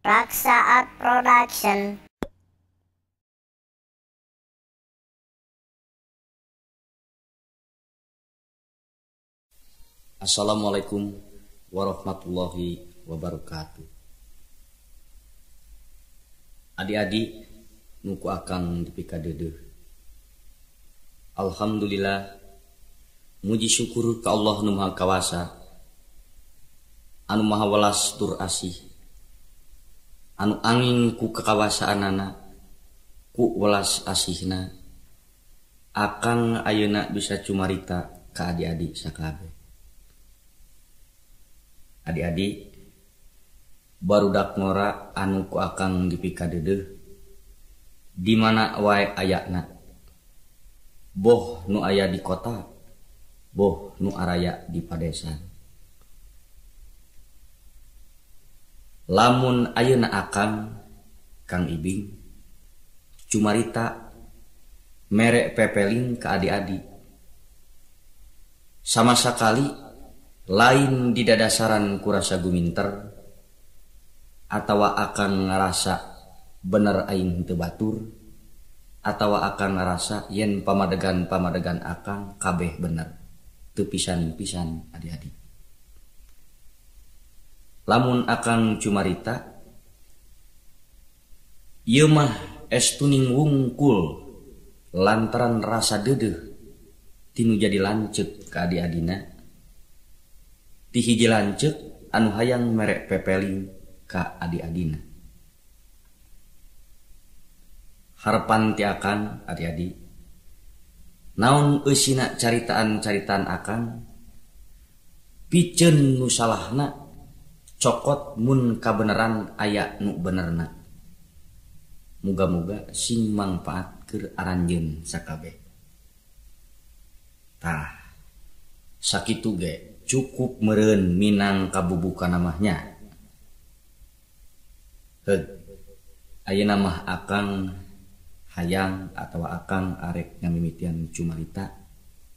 Raksa Art Production. Assalamualaikum warahmatullahi wabarakatuh. Adik-adik nuku akang dipikadeudeuh. Alhamdulillah, muji syukur ka Allah nu Maha Kawasa, anu Maha Welas tur Asih, anu angin ku kekawasaanana, ku welas asihna, akang ayeuna bisa cumarita ka adik-adik sakabeh. Adik-adik, barudak ngora anu ku akang dipikadeudeuh, di mana wae ayana, boh nu aya di kota, boh nu araya di padesan. Lamun ayeuna akang Kang Ibing cumarita mere pepeling ka adik-adik, sama sakali lain di dadasaran kurasa guminter atawa akan ngerasa bener aing teu batur, atawa akan ngerasa yen pamadegan-pamadegan akang kabeh bener, teu pisan-pisan adik-adik. Lamun akang cumarita ieu mah estuning wungkul lantaran rasa deudeuh tinu jadi lanceuk ka adi-adina, ti hiji lanceuk anu hayang merek pepeling ka adi-adina. Harapan ti akang adi-adi, naon eusina caritaan-caritaan akang, piceun nu salahna, cokot mun kabeneran aya nu benerna. Muga-muga sing mangpaat keur aranjeun sakabeh. Tah, sakitu ge cukup meureun minang kabubukan namahnya. Heug, ayeuna mah akang hayang atawa akang arek ngamimitian cumarita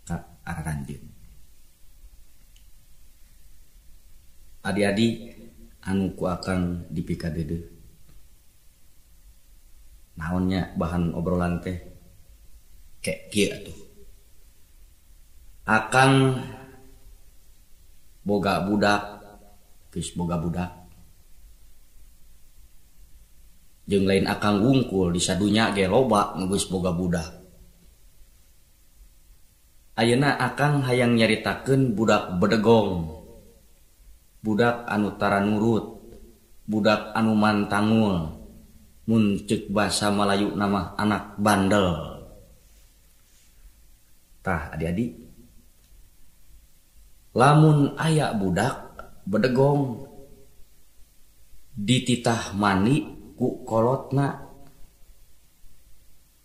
ka aranjeun. Adi-adi anu ku akang dipikadeudeuh, naonnya bahan obrolan teh kek kieu atuh. Akang boga budak, geus boga budak, jeung lain akang wungkul di sadunya ge loba nu geus boga budak. Ayeuna akang hayang nyaritakeun budak bedegong, budak anu tara nurut, budak anu mantangul, mun ceuk basa Malayu nama anak bandel. Tah adik-adik, lamun aya budak bedegong dititah mandi ku kolotna,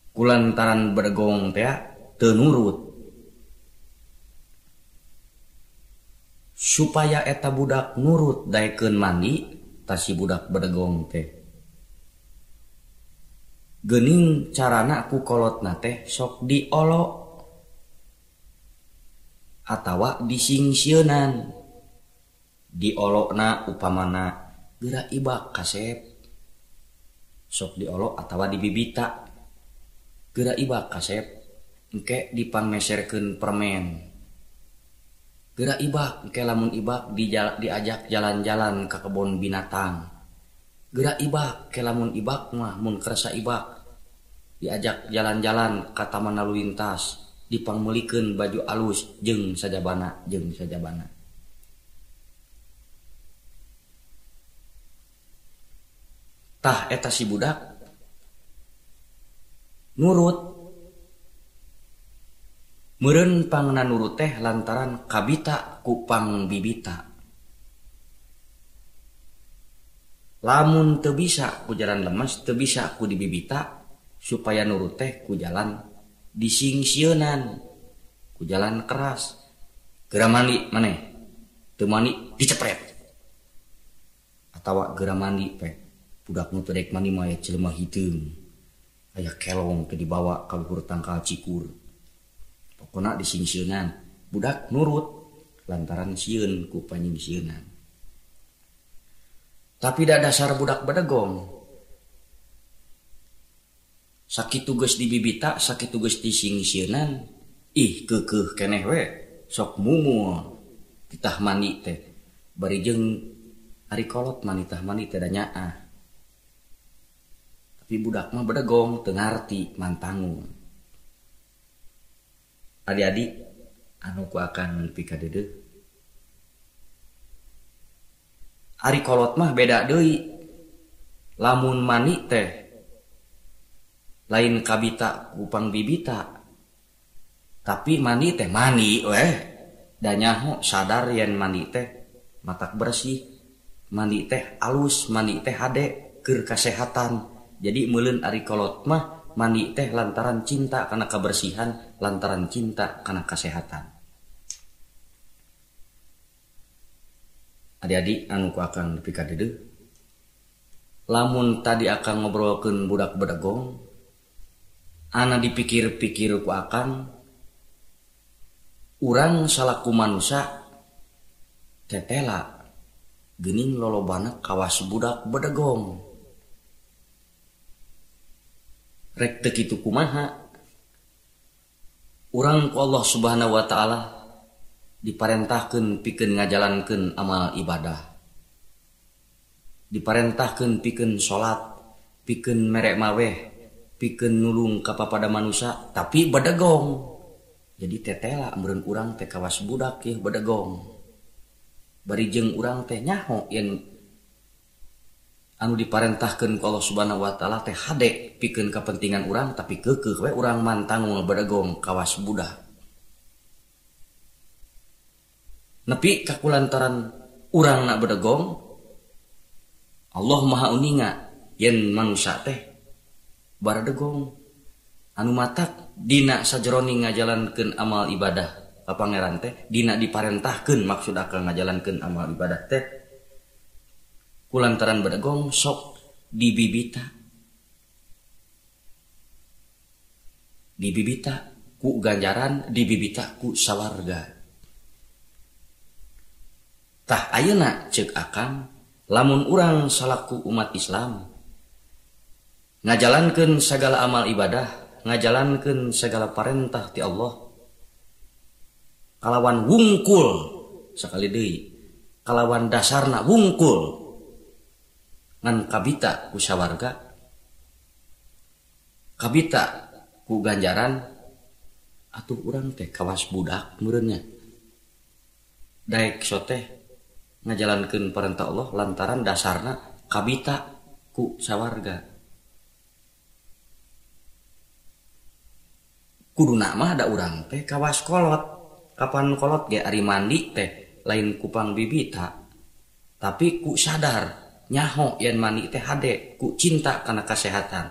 kulantaran bedegong teh teu nurut, supaya eta budak nurut daekeun mandi, tah si budak bedegong teh geuning carana ku kolotna teh sok diolok atawa disingsieunan. Diolokna upamana geura ibak kasep, sok diolok atawa dibibita, geura ibak kasep engke dipangmeserkeun permen, geura ibak engke lamun ibak diajak jalan-jalan ka kebon binatang, geura ibak ke lamun ibak mah mun kersa ibak diajak jalan-jalan ka taman lalu lintas, dipangmeulikeun baju alus jeung sajabana jeung sajabana. Tah eta si budak nurut, meureun pangna nurut teh lantaran kabita ku pangbibita. Lamun teu bisa ku jalan lemes, teu bisa ku dibibita, supaya nurut teh ku jalan disingsieunan, ku jalan keras. Geura mandi maneh, teu mandi dicepret, atawa geura mandi pe budak nu teu daek mandi mah aya jelema hideung, aya kelong teu dibawa ka luhur tangkal cikur. Pokona disingsieunan, budak nurut lantaran sieun ku panyingsieunan. Tapi da dasar budak bedegong. Sakitu geus dibibita, sakitu geus disingsieunan, ih keukeuh keneh we, sok mumul titah mandi teh. Bari jeung ari kolot mah nitah mandi teh da nyaah. Tapi budak mah bedegong teu ngarti mantangung. Adi-adi anu ku akan pikadeudeuh. Ari kolot mah beda deui. Lamun mandi teh lain kabita kupang bibita. Tapi mandi teh mandi weh. Da nyaho sadar yen mandi teh matak bersih, mandi teh alus, mandi teh hade keur kasehatan. Jadi meuleun ari kolot mah mandi teh lantaran cinta kana kebersihan, lantaran cinta kana kasehatan. Adi-adi anu ku akang dipikadeudeuh. Lamun tadi akang ngobrolkeun budak bedegong, ana dipikir-pikir ku akang, urang salaku manusia tetela geuning lolobana kawas budak bedegong. Rek teu kitu kumaha? Urang ku Allah Subhanahu wa taala diparentahkeun pikeun ngajalankeun amal ibadah. Diparentahkeun pikeun salat, pikeun mere maweh, pikeun nulung ka papada manusia, tapi bedegong. Jadi tetela meureun urang teh kawas budak yeuh bedegong. Bari jeung urang teh nyaho yen anu diparentahkeun ku Allah Subhanahu wa taala teh hade pikeun kepentingan urang, tapi keukeuh we urang mantangul bedegong kawas budak. Nepi ka kulantaran urang na bedegong, Allah Maha Uninga yen manusia teh baradegong. Anu matak dina sajeroning ngajalankeun amal ibadah ka pangeran teh, dina diparentahkeun maksud akal ngajalankeun amal ibadah teh kulantaran bedegong sok dibibita. Dibibita ku ganjaran, dibibita ku sawarga. Tah ayeuna ceuk akang, lamun urang salaku umat Islam ngajalankeun sagala amal ibadah, ngajalankeun segala parentah ti Allah kalawan wungkul sakali deui, kalawan dasarna wungkul ngan kabita ku sawarga, kabita ku ganjaran, atuh urang teh kawas budak meureunnya. Daek soteh ngajalankeun parentah Allah lantaran dasarna kabita ku sawarga. Kuduna mah da urang teh kawas kolot. Kapan kolot ge ari mandi teh lain kupang bibita, tapi ku sadar nyaho yen mandi teh hade ku cinta kana kasehatan.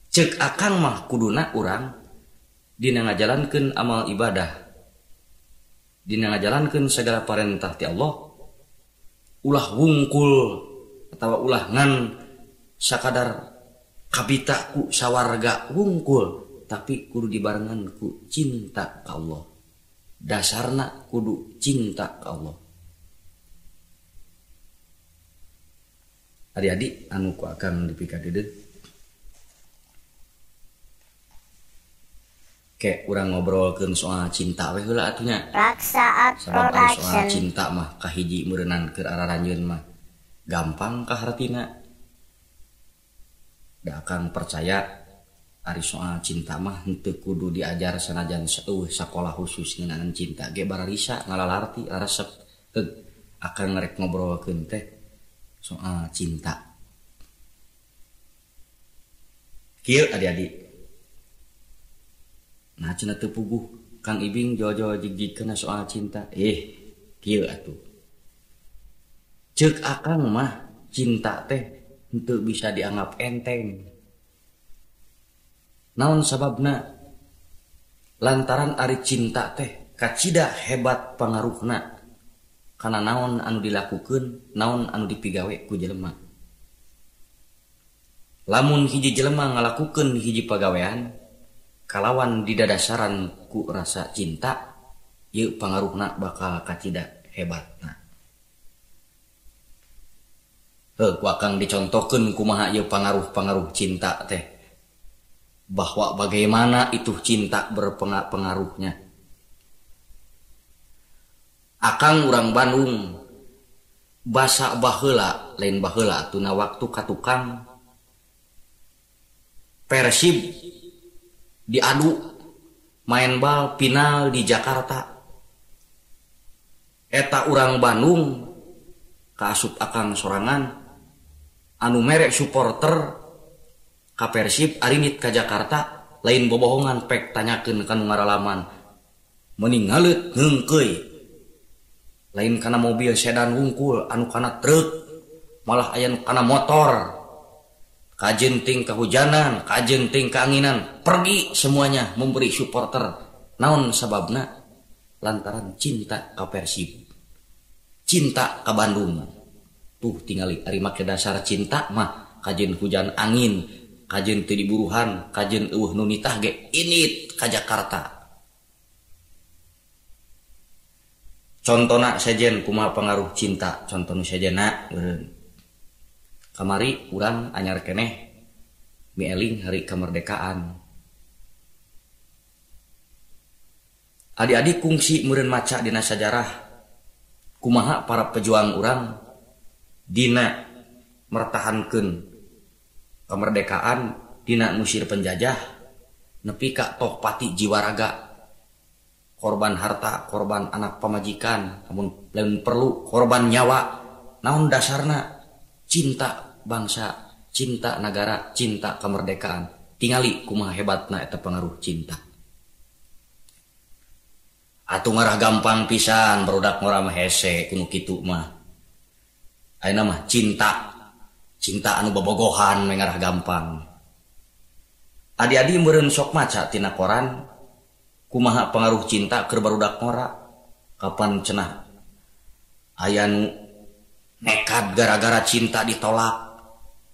Ceuk akang mah kuduna urang dina ngajalankeun amal ibadah, dina ngajalankeun segala parentah ti Allah, ulah wungkul atawa ulah ngan sakadar kabita ku sawarga wungkul, tapi kudu dibarengan ku cinta ka Allah. Dasarna kudu cinta ka Allah. Adik-adik anu ku akang dipikadeudeuh, kek urang ngobrolkeun soal cinta we heula atuh nya. Raksaat Sabab ari soal Production. cinta mah kahiji meureunnan keur araranjeun mah gampang kahartina. Da akang percaya ari soal cinta mah henteu kudu diajar sanajan seueuh sakolah khusus ngeunaan cinta ge bararisa ngalalarti laresep. Heug akang rek ngobrolkeun teh soal cinta. Kieu adik-adik. Nah cenah teu puguh Kang Ibing jojo jigjigkeun soal cinta. Kieu atuh. Ceuk akang mah cinta teh henteu bisa dianggap enteng. Naon sababna? Lantaran ari cinta teh kacida hebat pangaruhna kana naon anu dilakukeun, naon anu dipigawe ku jelema. Lamun hiji jelema ngalakukeun hiji pagawean kalawan didadasaran ku rasa cinta, ieu pangaruhna bakal kacida hebatna. Heuh ku akang dicontohkeun kumaha ieu pangaruh-pangaruh cinta teh. Bahwa bagaimana itu cinta berpengaruhnya. Akang urang Bandung basa baheula lain baheula tuna waktu ka tukang Persib diadu main bal final di Jakarta. Eta urang Bandung kaasup akang sorangan anu merek supporter ka Persib arinit ka Jakarta lain bobohongan pek tanyakeun ka nu ngaralaman meuning ngaleut ngeungkeuy lain kana mobil sedan wungkul anu kana truk malah aya nu kana motor kajenting kehujanan kajenting keanginan pergi semuanya memberi supporter. Naon sababna? Lantaran cinta ka Persib, cinta ka Bandung. Tuh tingali ari make dasar cinta mah kajen hujan angin, kajen teu diburuhan, kajen eueuh nu nitah ge init ka Jakarta. Contona sejen kumaha pengaruh cinta, contoh nu sejena eureun. Kamari urang anyar keneh mieling hari kemerdekaan. Adik-adik kungsi meureun maca dina sajarah kumaha para pejuang urang dina mertahankeun kemerdekaan, dina ngusir penjajah nepi ka toh pati jiwa raga, korban harta, korban anak pamajikan, namun lain perlu korban nyawa. Naon dasarna? Cinta bangsa, cinta negara, cinta kemerdekaan. Tingali kumaha hebatna eta pengaruh cinta. Atuh ngarah gampang pisan barudak ngora mah hese kuno kitu mah. Ayeuna mah cinta, cinta anu bobogohan mah ngarah gampang. Adi-adi meureun sok maca tina koran kumaha pengaruh cinta keur barudak ngora. Kapan cenah aya nu nekat gara-gara cinta ditolak.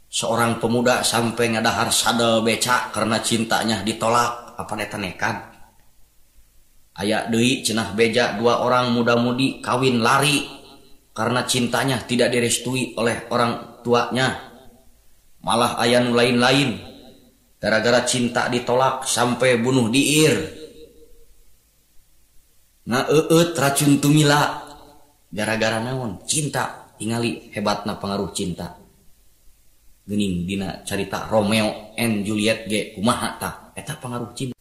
Seorang pemuda sampai ngadahar sadel beca karena cintanya ditolak. Apa eta nekat? Aya deui cenah beja dua orang muda-mudi kawin lari karena cintanya tidak direstui oleh orang tuanya. Malah aya nu lain-lain gara-gara cinta ditolak sampai bunuh diir. Ngaeueut racun tumila gara-gara naon? Cinta. Tingali hebatna pengaruh cinta. Geuning dina carita Romeo and Juliet ge kumaha tah eta pengaruh cinta.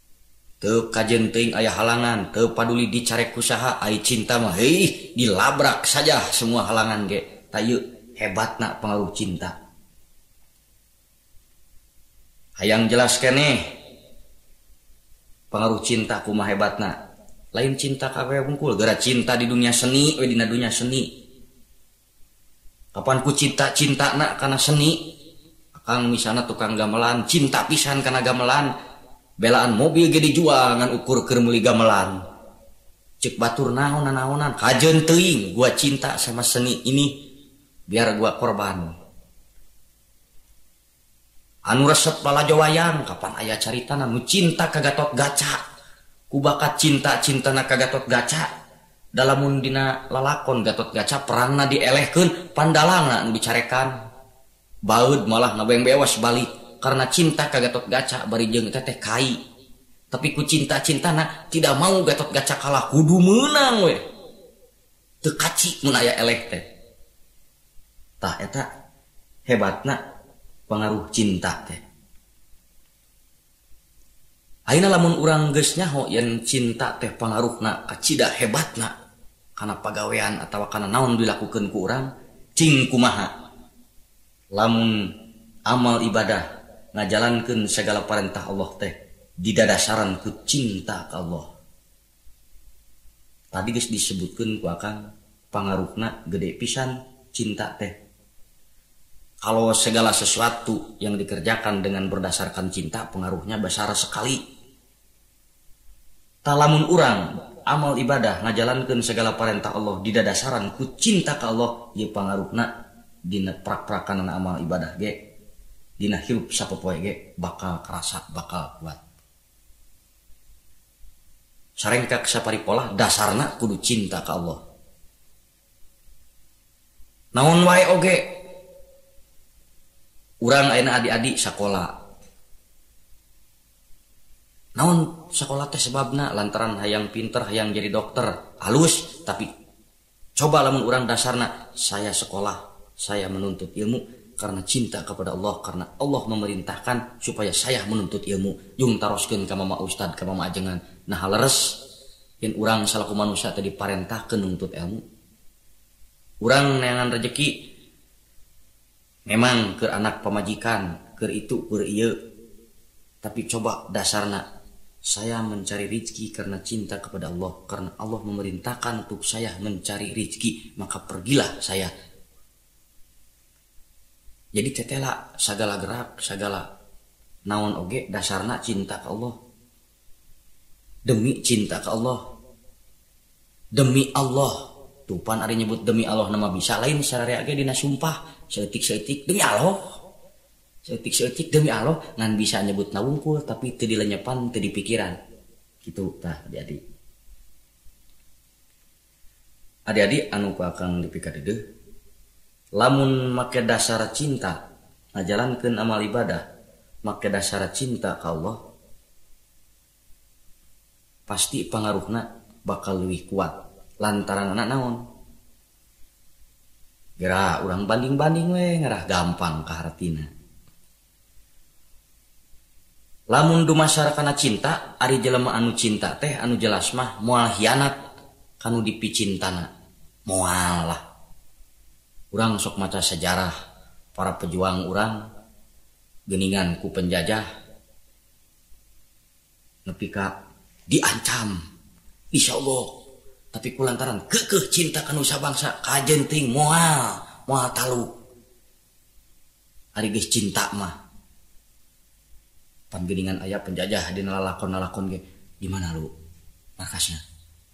Teu kajen teuing aya halangan, teu paduli dicarek ku saha, ai cinta mah heuih dilabrak saja semua halangan ge. Tah ieu hebatna pengaruh cinta. Hayang jelas keneh pengaruh cinta kumaha hebatna. Lain cinta ka we wungkul, geura cinta di dunia seni we dina dunia seni. Kapan ku cinta-cintana kana seni? Akang misalna tukang gamelan, cinta pisan kana gamelan. Belaan mobil ge dijual ngan ukur keur meuli gamelan. Cek batur naon-naonan, kajeun teuing gua cinta sama seni ini biar gua korban. Anu resep balajo wayang kapan aya caritana nu cinta ka Gatot Gaca. Ku bakat cinta-cintana ka Gatot Gaca. Dalamun dina lalakon Gatot Gaca perangna dielehkeun, pandalangna nu dicarekan. Baeud malah ngabeng bewas balik karena cinta ka Gatot Gaca bari jeung teteh kai. Tapi ku cinta-cintana tidak mau Gatot Gaca kalah, kudu meunang we. Teu kaci mun aya eleh teh. Tah eta hebatna pengaruh cinta teh. Ayeuna lamun urang geus nyaho yen cinta teh pangaruhna kacida hebatna kana pagawean atawa kana naon dilakukeun ku urang, cing kumaha lamun amal ibadah ngajalankeun segala perintah Allah teh didadasaran ku cinta ka Allah. Tadi geus disebutkeun ku akang pangaruhna gede pisan cinta teh. Kalau segala sesuatu yang dikerjakan dengan berdasarkan cinta, pengaruhnya besar sekali. Talamun urang amal ibadah ngajalankeun segala perintah Allah didadasaran ku cinta ka Allah, ieu pangaruhna dina prak-prakanana amal ibadah ge, dina hirup sapopoe ge bakal kerasa, bakal kuat. Sarengkak saparipolah dasarna kudu cinta ka Allah. Naon wae oge Urang ayeuna adik-adik sakola. Naon sakola teh sebabna lantaran hayang pinter, hayang jadi dokter, halus, tapi coba lamun urang dasarna saya sekolah, saya menuntut ilmu karena cinta kepada Allah, karena Allah memerintahkan supaya saya menuntut ilmu. Jung taroskeun ka mama ustad, ka mama ajengan. Nah leres yen urang salaku manusia teh diparentahkeun nuntut ilmu. Urang neangan rejeki memang keur anak pamajikan, keur itu, keur ieu. Tapi coba dasarna saya mencari rizki karena cinta kepada Allah, karena Allah memerintahkan untuk saya mencari rizki, maka pergilah saya. Jadi tetela segala gerak, segala naon oge dasarna cinta ke Allah. Demi cinta ke Allah. Demi Allah. Tupan ari nyebut demi Allah nama bisa lain sararea ge dina sumpah, saeutik-saeutik demi Allah. Saeutik-saeutik demi Allah ngan bisa nyebut na wungkul tapi teu dilenyepan, teu dipikiran. Kitu tah adik-adik. Adik-adik anu ku akang dipikadeudeung, lamun make dasar cinta ngajalankeun amal ibadah, make dasar cinta ka Allah, pasti pangaruhna bakal leuwih kuat. Lantaran anak naon? Geura urang banding-banding we ngarah gampang kahartina. Lamun dumasar kana cinta, ari jelema anu cinta teh anu jelas mah moal hianat kanu dipicintana. Moal lah. Urang sok maca sejarah para pejuang urang geuningan ku penjajah nepi ka diancam disogok, tapi ku lantaran keukeuh cinta ka nusa bangsa kajen teuing moal moal talu. Ari geus cinta mah pan geuningan aya penjajah dina lalakon-lalakon ge, di mana lu markasnya,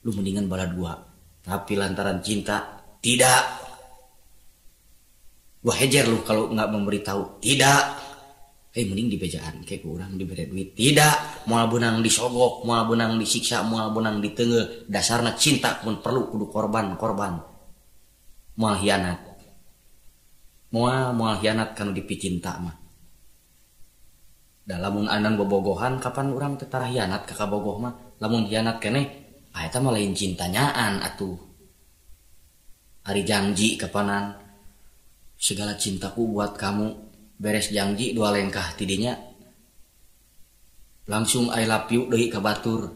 lu mendingan balad gua, tapi lantaran cinta tidak. Gua hejer lu kalau nggak memberitahu. Tidak. Mending dibejaan kayak kurang diberi duit. Tidak. Moal beunang disogok, moal beunang disiksa, moal beunang diteungeuh. Dasarna cinta pun perlu kudu korban-korban. Moal hianat. Moal hianat kanu dipicinta mah. Da lamun anan bobogohan kapan urang teh tara hianat ka kabogoh mah. Lamun hianat keneh, ah eta mah lain cintanyaan atuh. Ari janji kapanan. Segala cintaku buat kamu, beres janji dua lengkah tidinya langsung I love you deui ka batur.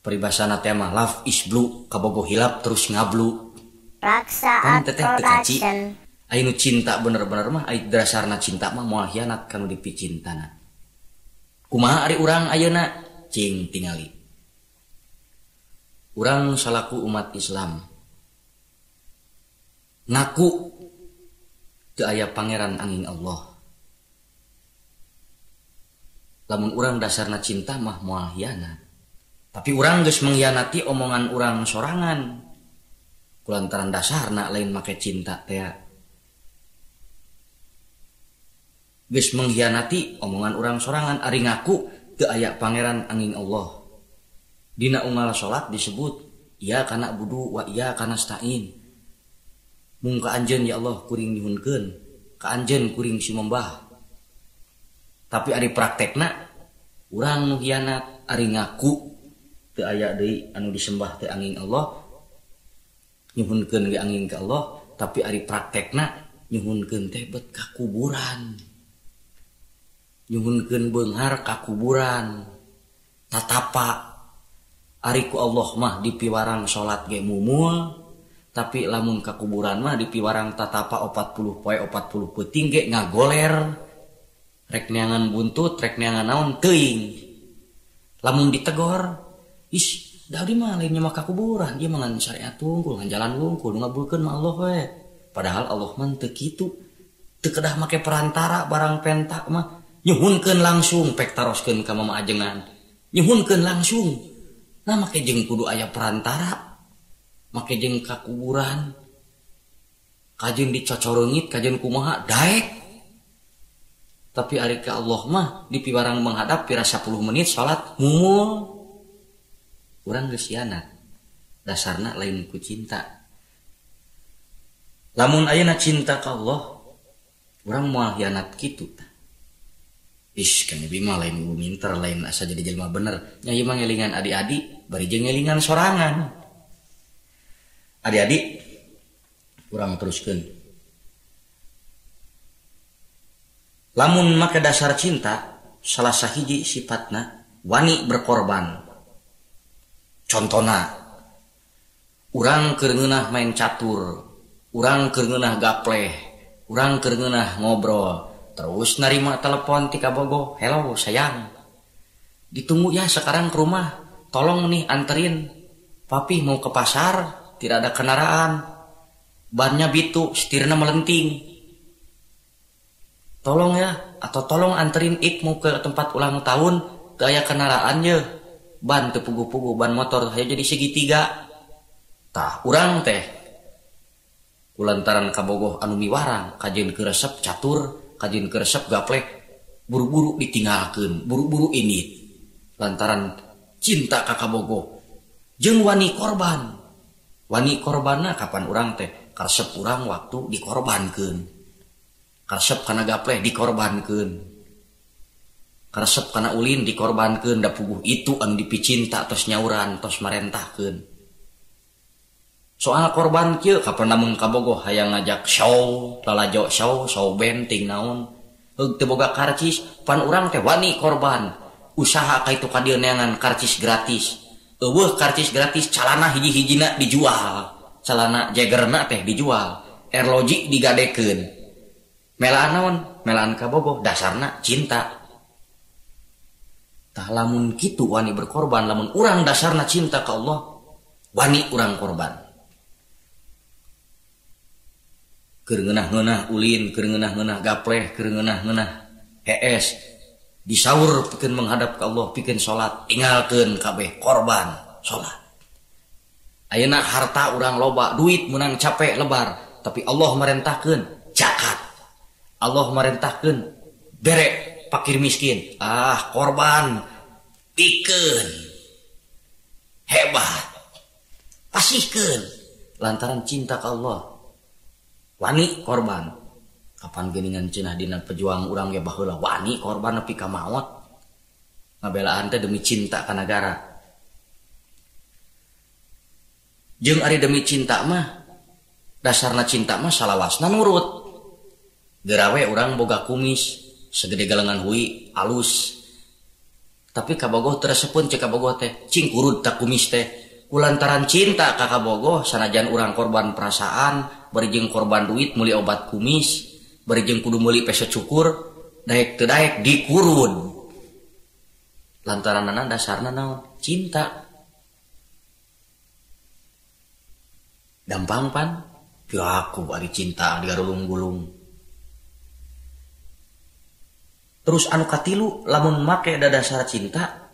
Peribasana teh mah love is blue, kabogoh hilap terus ngablu. Raksa Production. Aya nu cinta bener-bener mah, aya dasarna cinta mah moal hianat kanu dipicintana. Kumaha ari urang ayeuna cing tingali. Urang salaku umat Islam ngaku teu aya pangeran angin Allah. Lamun urang dasarna cinta mah moal hianat. Tapi urang geus mengkhianati omongan urang sorangan. Kulantaran dasarna lain make cinta teh. Geus mengkhianati omongan urang sorangan ari ngaku teu aya pangeran angin Allah. Dina unggal salat disebut iya kana budu wa iya kana stain. Mung ka anjeun ya Allah kuring nyuhunkeun, ka anjeun kuring sumembah. Tapi ari praktekna urang nu hianat, ari ngaku teu aya deui anu disembah teh angin Allah, nyuhunkeun ge angin ka Allah, tapi ari praktekna nyuhunkeun teh bet ka kuburan. Nyuhunkeun beunghar ka kuburan. Tatapa ari ku Allah mah dipiwarang salat ge mumul. Tapi lamun ka kuburan mah dipiwarang tatapa 40 poe 40 peuting ge ngagoler. Rek neangan buntut, rek neangan naon teuing. Lamun ditegor, is da di mah lain mah ka kuburan, ieu mah ngan syariat wungkul, ngan jalan wungkul, ngabulkeun mah Allah we. Padahal Allah mah teu kitu. Teu kedah make perantara barang penta mah, nyuhunkeun langsung pek taroskeun ka mama ajengan. Nyuhunkeun langsung. Nah make jeung kudu aya perantara. Make jeung ka kuburan, kajeun dicocorengit, kajeun kumaha daek. Tapi ari ka Allah mah dipiwarang menghadap pira 10 menit salat mumul. Urang geus hianat. Dasarna lain ku cinta. Lamun ayeuna cinta ka Allah, Urang moal hianat kitu tah. Ih, Kang Ebi mah lain ibu minter, lain asa jadi jelema bener. Nya ieu mah ngelingan adi-adi, bari jeung ngelingan sorangan. Adi-adi, urang teruskeun. Lamun make dasar cinta, salah sahiji sifatna wani berkorban. Contona, urang keur ngeunah main catur, urang keur ngeunah gapleh, urang keur ngeunah ngobrol, terus narima telepon ti kabogoh, "Hello sayang, ditunggu ya sekarang ke rumah, tolong nih anterin, papi mau ke pasar, tidak ada kendaraan, bannya bitu, setirna melenting, tolong ya, atau tolong anterin ik mau ke tempat ulang tahun, teu aya kendaraan ye, ban teu puguh-puguh, ban motor hayu jadi segitiga." Tah urang teh kulantaran kabogoh anu miwarang, kajeun keur resep catur, kajeun keur resep gaplek, buru-buru ditinggalkeun, buru-buru ini lantaran cinta ka kabogoh jeung wani korban. Wani korbanna kapan urang teh karesep urang waktu dikorbankeun, karesep kana gapleh dikorbankeun, karesep kana ulin dikorbankeun, da puguh itu anu dipicinta tos nyauran tos marentahkeun. Soal korban kieu kapan lamun kabogoh hayang ngajak show, lalajo show, show band ting naon, heug teu boga karcis, pan urang teh wani korban. Usaha ka itu ka dieu neangan karcis gratis. Eueuh karcis gratis, calana hiji-hijina dijual, calana jegerna teh dijual, erloji digadekeun. Melaan naon? Melaan kabogoh, dasarna cinta. Tah lamun kitu wani berkorban, lamun urang dasarna cinta ka Allah, wani urang korban. Keur ngeunah-ngeunah ulin, keur ngeunah-ngeunah gapleh, keur ngeunah-ngeunah hees, disaur pikeun menghadap ka Allah, pikeun salat, tinggalkeun kabeh korban salat. Ayeuna harta urang loba, duit meunang capek lebar, tapi Allah merentahkeun zakat. Allah merentahkeun bere fakir miskin. Ah, korban pikeun. Hebat. Pasihkeun lantaran cinta ka Allah. Wani korban. Kapan geuningan cenah dina pejuang urang ge baheula wani korban nepi ka maot. Ngabelaan teh demi cinta ka nagara. Jeung ari demi cinta mah, dasarna cinta mah salawasna nurut. Geura we urang boga kumis segede galengan hui alus. Tapi kabogoh teu resepeun cek kabogoh teh, cing kurud ta kumis teh. Kulantaran cinta ka kabogoh sanajan urang korban perasaan, bari jeung korban duit meuli obat kumis, bari jeung kudu meuli peso cukur, daek teu daek dikurud. Lantaranana dasarna naon? Cinta. Gampang pan? Piraku ari cinta digarulung-gulung. Terus anu katilu lamun make dadasar cinta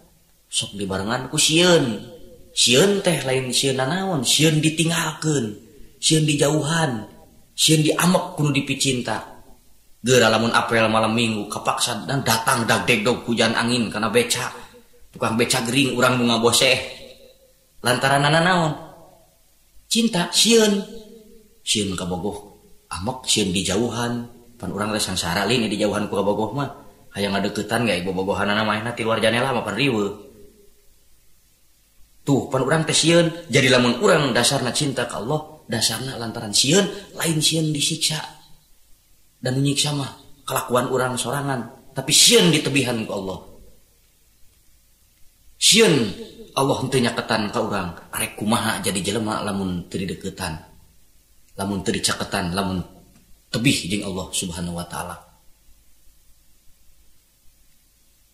sok dibarengan ku sieun. Sieun teh lain sieun nanaon, sieun ditinggalkeun, sieun dijauhan, sieun diamek kudu dipicinta. Geura lamun apel malam minggu kapaksa dan datang dagdegdog hujan angin kana beca. Tukang beca gering urang nu ngaboseh. Lantaran nanaon? Cinta sieun. Sieun kabogoh amek, sieun dijauhan. Pan urang teh sangsara lin dijauhan ku kabogoh mah. Hayang ngadeukeutan ge bobogohanana mah ti luar janela mah pan riweuh. Tuh pan urang teh sieun. Jadi lamun urang dasarna cinta ka Allah, dasarna lantaran sieun, lain sieun disiksa. Dan nyiksa mah kelakuan urang sorangan, tapi sieun ditebihan ku Allah. Sieun Allah henteu nyaketan ka urang, arek kumaha jadi jelema lamun teu dideuketan, lamun teu dicaketan, lamun tebih jeung Allah Subhanahu wa taala.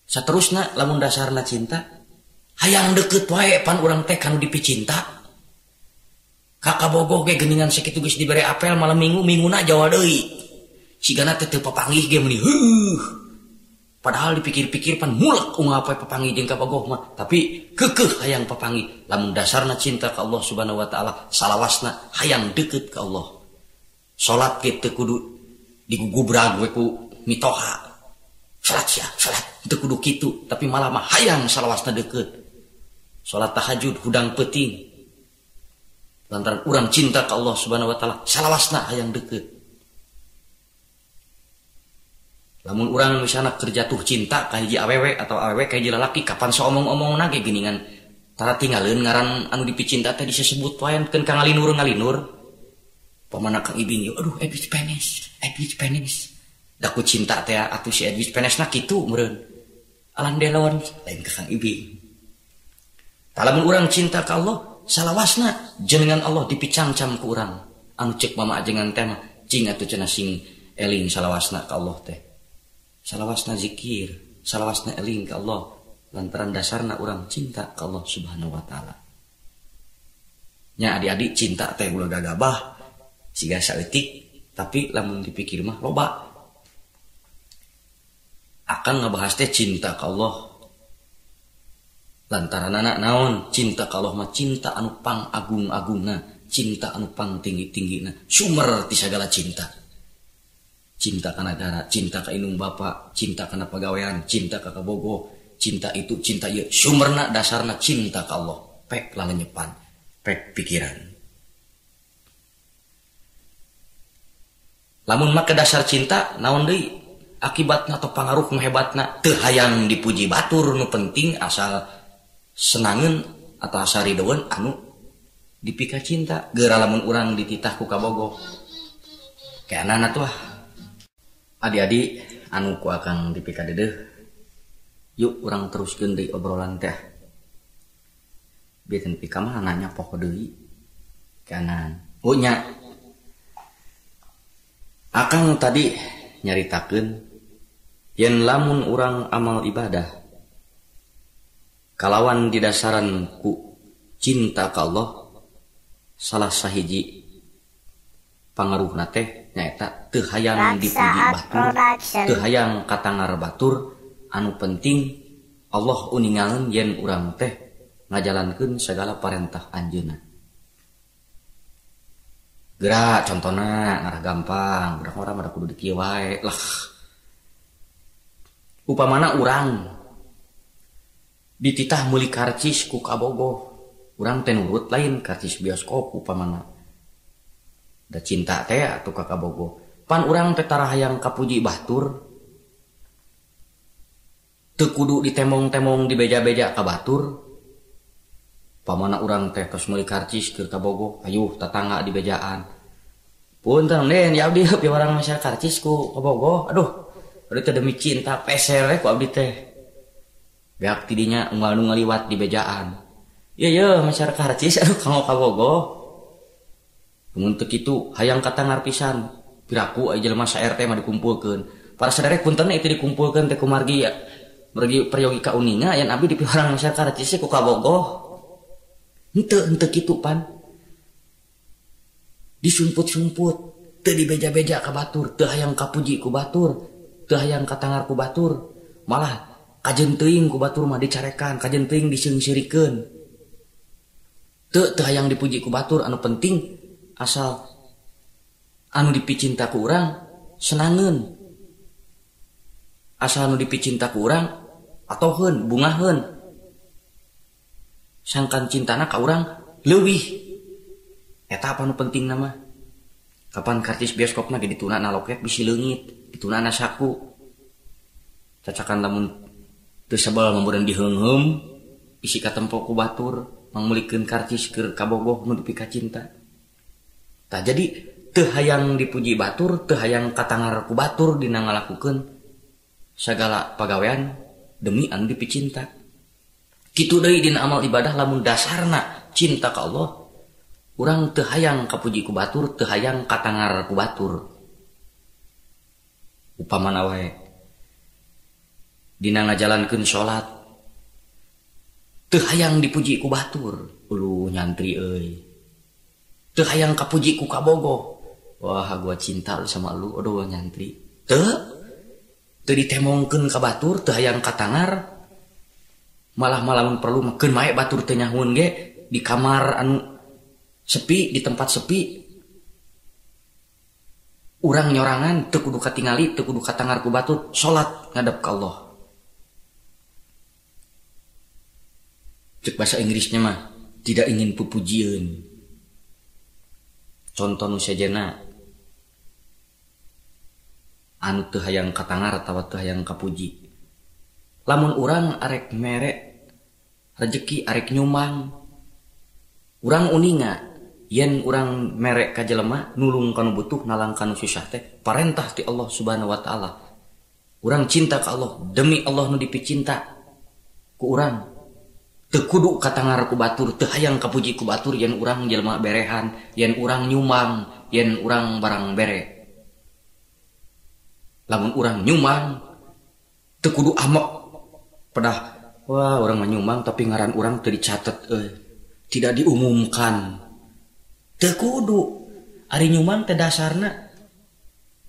Saterusna lamun dasarna cinta, hayang deket wae pan urang teh kanu dipicinta. Ka kabogoh ge geuningan sakitu geus dibere apel malam minggu, minguna jawa deui. Sigana teh teu papanggih ge meuni heuh. Padahal dipikir-pikir pan mulek unggal poe papanggih jeung kabogoh mah, tapi keukeuh hayang papanggih. Lamun dasarna cinta ka Allah Subhanahu wa taala, salawasna hayang deket ka Allah. Salat ge teu kudu digugubrag we ku mitoha. Salat sia, salat teu kudu kitu, tapi malah mah hayang salawasna deket. Salat tahajud hudang peuting. Lantaran urang cinta ka Allah Subhanahu wa taala, salawasna hayang deket. Lamun urang misalna keur jatuh cinta ka hiji awewe atau awewe ka hiji lalaki kapan soomong-omongna ge geuningan tara tinggaleun ngaran anu dipicinta teh disebut wae keun ka ngalinur-ngalinur. Pamana Kang Ibing ieu aduh Edwige Penis, Edwige Penis. Da ku cinta teh atuh si Edwige Penisna kitu meureun. Alan Delon lain ka Kang Ibing. Tah lamun urang cinta ka Allah, salawasna jenengan Allah dipicangcam ku urang. Anu cek mama ajengan teh mah cing atuh cenah sing eling salawasna ka Allah teh. Salawasna zikir, salawasna eling ka Allah lantaran dasarna urang cinta ka Allah Subhanahu wa taala. Nya adik-adik cinta teh ulah gagabah siga saeutik tapi lamun dipikir mah loba. Akan ngebahas teh cinta ka Allah. Lantaran anak naon cinta ka Allah mah cinta anu pang agung-agungna, cinta anu pang tinggi-tinggina, sumber ti sagala cinta. Cinta ka nagara, cinta ka indung bapa, cinta kana pagawean, cinta ka kabogoh, cinta itu, cinta ieu, sumberna dasarna cinta ka Allah. Pek lalenyepan, pek pikiran. Lamun make dasar cinta naon deui akibatna atau pangaruh nu hebatna teu hayang dipuji batur nu penting asal senangeun atau asal ridoeun anu dipika cinta. Geura lamun urang dititah ku kabogoh keanana tuh. Adik-adik anu ku akang dipika dedeuh, yuk urang teruskeun deui obrolan teh. Bieu teh pika mah nanya poho deui keanan. Oh nya akang tadi nyaritakeun yen lamun urang amal ibadah kalawan didasaran ku cinta ka Allah, salah sahiji pangaruhna teh nyaeta teu hayang dipuji batur, teu hayang katangar batur, anu penting Allah uningaeun yen urang teh ngajalankeun sagala parentah anjeunna. Geura contona ngarah gampang, budak urang mah kudu dikieu wae lah. Upamana urang dititah meuli karcis ku kabogoh, urang teh nurut lain karcis bioskop upamana. Da cinta teh atuh ka kabogoh. Pan urang teh tara hayang kapuji batur. Teu kudu ditemong-temong dibeja-beja ka batur. Pamana urang teh tos meuli karcis keur kabogoh, ayuh tatangga dibejaan. Punten den ya abdi pi urang meser karcis ku kabogoh. Aduh, abdi teh demi cinta peser we ku abdi teh. Beak tidinya unggal nu ngaliwat di bejaan. Ieu ye meser karcis aduh kanggo kabogoh. Mun teu kitu hayang katangar pisan. Piraku aya jelema sa RT mah dikumpulkeun. Para saderek punten itu dikumpulkeun teh kumargi ya. Mergi peryogi ka uninga yen abdi dipiwarang meser karcis ku kabogoh. Henteu henteu kitu pan. Disumput-sumput, teu dibeja-beja ka batur, teu hayang kapuji ku batur, teu hayang katangar ku batur, malah kajen teuing ku batur mah dicarekan, kajen teuing diseungsirikeun. Teu teu hayang dipuji ku batur, anu penting asal anu dipicinta ku urang senangeun. Asal anu dipicinta ku urang atoheun, bungaheun. Sangkan cintana ka urang leuwih. Eta apa nu penting nama? Kapan karcis bioskopna ge ditunana loket bisi leungit, ditunana saku. Cacakan lamun teu sebel mamburan diheungheum, bisi katempo ku batur mangmeulikeun karcis keur kabogoh nu dipika cinta. Tah jadi teu hayang dipuji batur, teu hayang katangar ku batur dina ngalakukeun sagala pagawean demi anu dipicinta. Kitu deui dina amal ibadah lamun dasarna cinta ka Allah, urang teu hayang kapuji ku batur, teu hayang katangar ku batur. Upamana wae dina ngajalankeun salat teu hayang dipuji ku batur, uluh nyantri euy. Teu hayang kapuji ku kabogoh. Wah, gua cinta lu sama lu, aduh nyantri. Teu teu ditemongkeun ka batur, teu hayang katangar. Malah malamun perlu mah keun mae batur teu nyahueun ge di kamar anu sepi, di tempat sepi. Urang nyorangan teu kudu katingali, teu kudu katangar ku batur, salat ngadep ka Allah. Cek bahasa Inggrisnya mah tidak ingin pupujieun. Contoh nu sejenna Anu teu hayang katangar atawa teu hayang kapuji. Lamun urang arek mere rejeki arek nyumang, urang uninga yen urang mere ka jelema nulung kanu butuh nalang kanu susah teh parentah ti Allah Subhanahu wa taala. Urang cinta ka Allah demi Allah nu dipicinta ku urang. Teu kudu katangar ku batur, teu hayang kapuji ku batur yen urang jelema berehan, yen urang nyumang, yen urang barang bere. Lamun urang nyumang teu kudu amok pedah, wah urang mah nyumang tapi ngaran urang teu dicatet euy, tidak diumumkan. Teu kudu. Ari nyumang teh dasarna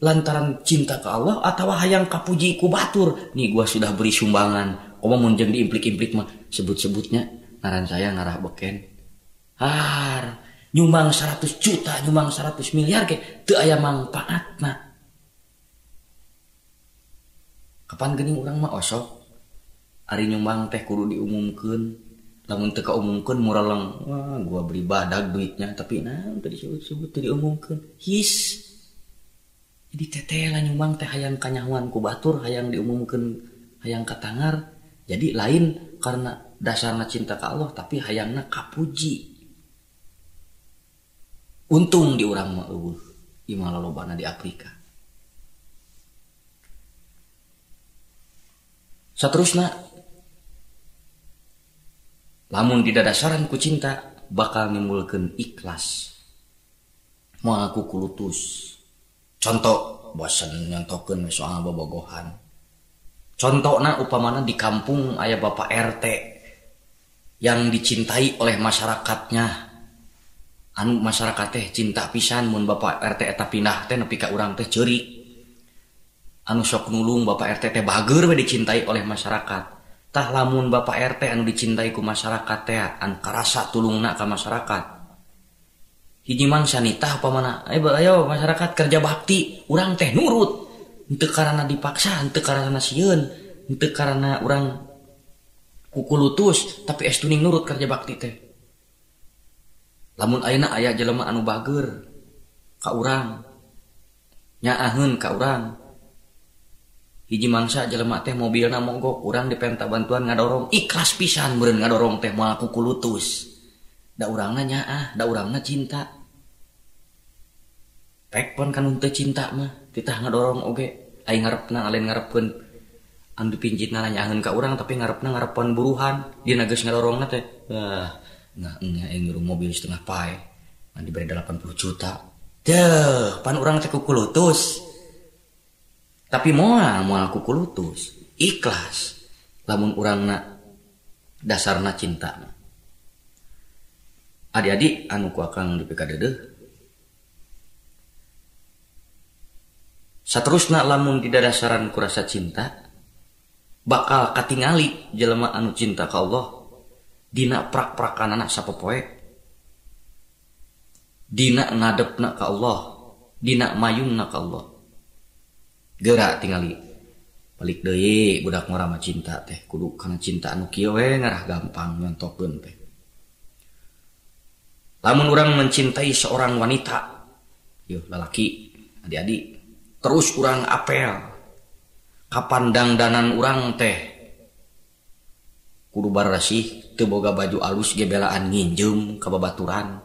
lantaran cinta ke Allah atawa hayang kapuji ku batur. Nih gua sudah beri sumbangan. Komo mun jeung diimplik-implik mah sebut-sebutnya ngaran saya ngarah beken. Har, nyumbang 100 juta, nyumbang 100 miliar ge teu aya mangpaatna. Kapan geuning urang mah osok ari nyumbang teh kudu diumumkeun. Lamun teu kaumumkeun mureleng, wah gua beri badag duitnya tapi nah teu disebut-sebut teu diumumkeun. His. Jadi teteh lah nyumbang teh hayang kanyahoan ku batur, hayang diumumkeun, hayang katangar. Jadi lain karena dasarna cinta ka Allah tapi hayangna kapuji. Untung di urang mah eueuh, ieu mah lolobana di Afrika. Saterusna lamun didadasaran ku cinta bakal nimbulkeun ikhlas. Moal ku kulutus. Contoh bosen nyontokeun soal bobogohan. Contohna upamana di kampung aya Bapak RT yang dicintai oleh masyarakatnya. Anu masyarakat teh cinta pisan mun Bapak RT eta pindah teh nepi ka urang teh ceurik. Anu sok nulung Bapak RT teh bager we dicintai oleh masyarakat. Tah lamun Bapak RT anu dicintai ku masyarakat teh anu karasa tulungna ka masyarakat. Hiji mangsa nitah upamana, ayo masyarakat kerja bakti, urang teh nurut. Henteu karana dipaksa, henteu karana sieun, henteu karana urang kukulutus, tapi estuning nurut kerja bakti teh. Lamun ayeuna aya jelema anu bager ka urang, nyaaheun ka urang. Hiji mangsa jelema teh mobilna mogok, urang dipenta bantuan ngadorong, ikhlas pisan meureun ngadorong teh moal kukulutus. Da urangna nyaah, da urangna cinta. Pek pon kan teu cinta mah, titah ngadorong oge. Aing ngarepna lain ngarepkeun anu dipinjitna nyaahkeun ka urang tapi ngarepna ngarepan buruhan, dina geus ngadorongna teh. Wah, nah nya aing nyuruh mobil setengah pae, ngan dibere 80 juta. Deuh, pan urang teh kukulutus. Tapi moal kukulutus, ikhlas lamun urangna dasarna cinta mah. Adik-adik anu ku akang di PKDD. Saterusna lamun didadasaran ku rasa cinta bakal katingali jelema anu cinta ka Allah dina prak-prakanana sapopoe, dina ngadepna ka Allah, dina mayungna ka Allah. Geura tingali balik deui budak ngora mah cinta teh kudu kana cinta anu kieu we ngarah gampang nyontokeun teh. Lamun urang mencintai seorang wanita, yeuh lalaki, adik-adik, terus urang apel, kapan dangdanan urang teh kudu barasih, teu boga baju alus ge belaan nginjem ka babaturan,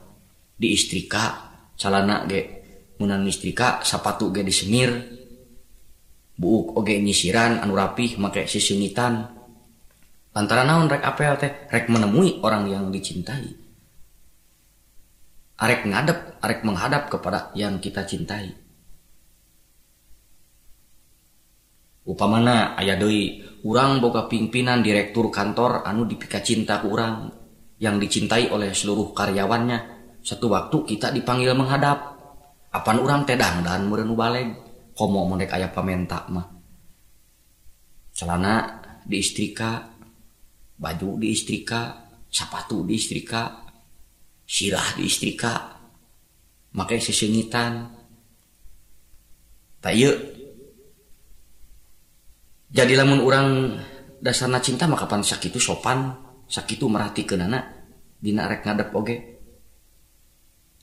diistrika, calana ge meunang istrika, sapatu ge disemir, buuk oge nyisiran anu rapih make sisingitan. Lantaran naon rek apel teh, rek menemui orang yang dicintai. Arek ngadep, arek menghadap kepada yang kita cintai. Upamana aya deui urang boga pimpinan direktur kantor anu dipika cinta ku urang, yang dicintai oleh seluruh karyawannya. Satu waktu kita dipanggil menghadap. Apan urang teh dangdan meureun nu baleg, komo mun rek aya pamenta mah. Celana diistrika, baju diistrika, sapatu diistrika, sirah diistrika, make sesengitan. Tak ieu. Jadi lamun urang dasarna cinta maka pan sakitu sopan, sakitu merhatikeunana dina rek ngadep oge.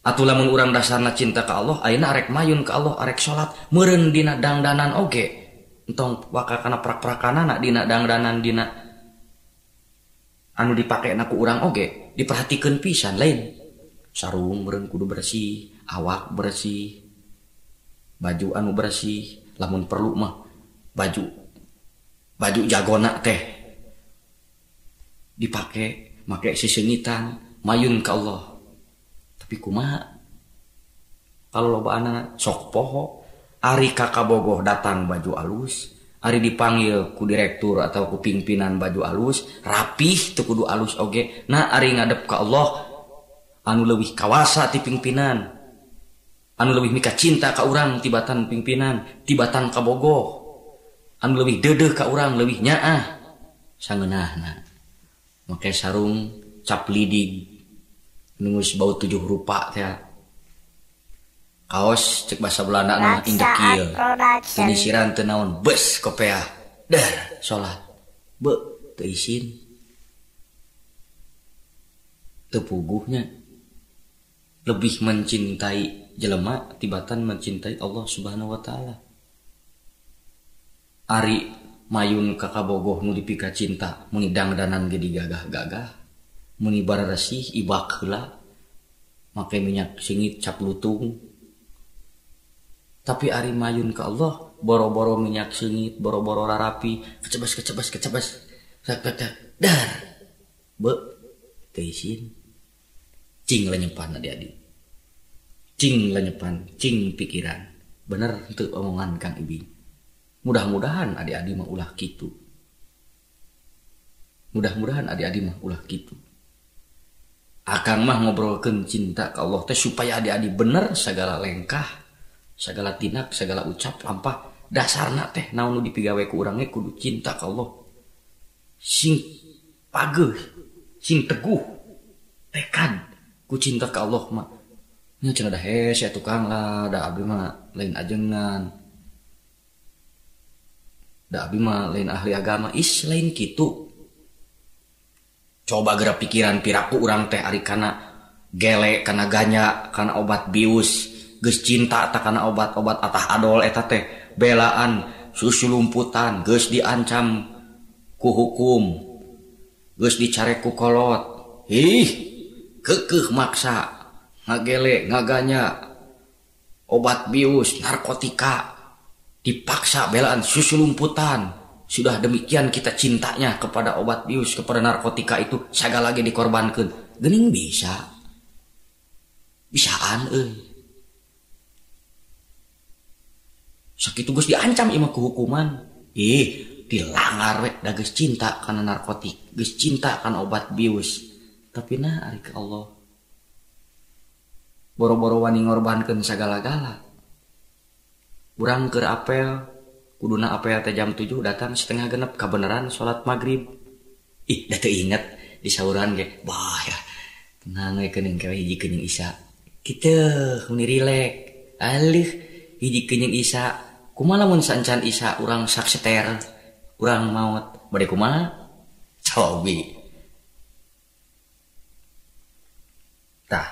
Atuh lamun urang dasarna cinta ka Allah, ayeuna arek mayun ka Allah, arek salat, meureun dina dangdanan oge. Entong waka kana prak-prakanana dina dangdanan dina anu dipakena ku urang oge, diperhatikeun pisan lain. Sarung meureun kudu bersih, awak bersih, baju anu bersih, lamun perlu mah baju jagona teh dipake, make siseungitan, mayun ka Allah. Tapi kumaha kalau loba anak sok poho, ari kakabogoh datang baju alus, ari dipanggil ku direktur atau ku pimpinan baju alus, rapih teu kudu alus oge. Nah ari ngadep ka Allah anu leuwih kawasa ti pimpinan, anu leuwih mika cinta ka urang tibatan pimpinan, tibatan kabogoh, anu leuwih deudeuh ka urang leuwih nyaah sangeunahna. Make sarung cap lidig nungus bau 7 rupa teh. Kaos cek bahasa Belanda na indekil. Tinisiran teu naon bes kopeah. Dah salat. Be teu isin. Teu puguhnya. Lebih mencintai jelema tibatan mencintai Allah Subhanahu wa taala. Ari mayun ka kabogoh nu dipika cinta muni dangdanan ge digagah-gagah. Muni bararesih ibak heula make minyak singit cap lutung. Tapi ari mayun ka Allah boro-boro minyak singit, boro-boro rarapi, kecebas kecebas kecebas. Tak tak tak. Dar. Be teu isin. Cing lenyepan adik-adik. Cing lenyepan, cing pikiran. Bener teu omongan Kang Ibing. Mudah-mudahan adik-adik mah ulah kitu. Mudah-mudahan adik-adik mah ulah kitu. Akang mah ngobrolkeun cinta ka Allah teh supaya adik-adik bener segala lengkah, segala tindak, segala ucap lampah dasarna teh naon nu dipigawe ku urang ge kudu cinta ka Allah. Sing pageuh, sing teguh, tekad ku cinta ka Allah mah. Nya cenah da hese tukang lah, da abdi mah lain ajengan. Da abdi mah lain ahli agama, is lain kitu. Coba gerak pikiran piraku urang teh ari kana gele, kana ganja, kana obat bius, geus cinta ta kana obat-obat atah adol eta teh belaan susu lumputan, geus diancam ku hukum, geus dicarek ku kolot. Ih, keukeuh maksa ngagele, ngaganya, obat bius, narkotika, dipaksa belaan susu lumputan. Sudah demikian kita cintanya kepada obat bius, kepada narkotika itu segala lagi dikorbankan. Gening bisa. Bisaan euy. Sakitu geus diancam ieu mah ku hukuman. Ih, dilanggar we da geus cinta kana narkotik, geus cinta kana obat bius. Tapi nah ari ka Allah. Boro-boro wani ngorbankeun sagala-gala. Urang keur apel kuduna apel teh jam 7 datang 5:30 kabeneran salat maghrib. Ih, da teu inget di sauran ge. Bah ya. Tenang we keuning kewe hiji keuning isya. Kitu meni rilek. Alih hiji keuning isya. Kumaha lamun saencan isya urang sakseter, urang maot. Bade kumaha? Cobi. Tah.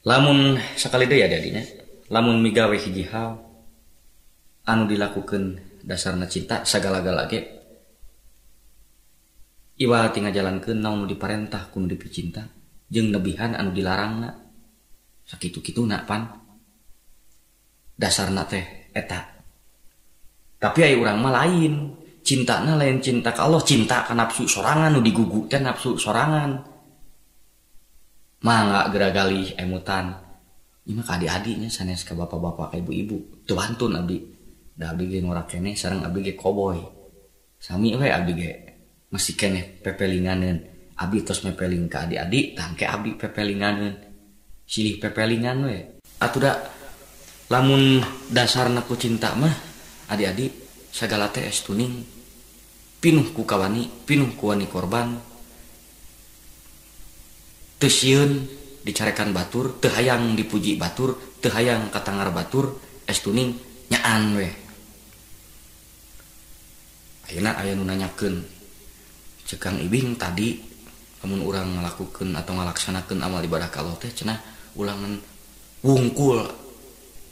Lamun sakali deui adi-adinya, lamun migawe hiji hal anu dilakukan dasarna cinta sagala-gala ge iwal ti ngajalankeun naon nu diparentah ku nu dipicinta jeung nebihan anu dilarangna sakitu-kituna pan dasarna teh eta. Tapi aya urang mah lain, cintana lain cinta ka Allah, cinta ka nafsu sorangan nu digugu teh nafsu sorangan. Mangga geragalih emutan. Ieu mah ka adik-adiknya sanes ka bapak-bapak ka ibu-ibu. Teu wantun abdi. Da abdi ge ngorak keneh sareng abdi ge koboy. Sami we abdi ge masih keneh pepelinganeun. Abdi tos mepeling ka adik-adik, tangke abdi pepelinganeun. Silih pepelingan we. Atuh da lamun dasarna ku cinta mah adik-adik sagala teh es tuning pinuh ku kawani, pinuh ku wani korban. Teu sieun dicarekan batur, teu hayang dipuji batur, teu hayang katangar batur, es tuning nyaan we. Ayeuna aya nu nanyakeun, Cek Kang Ibing tadi Lamun urang ngalakukeun atau ngalaksanakeun amal ibadah ka Allah teh cenah ulangan wungkul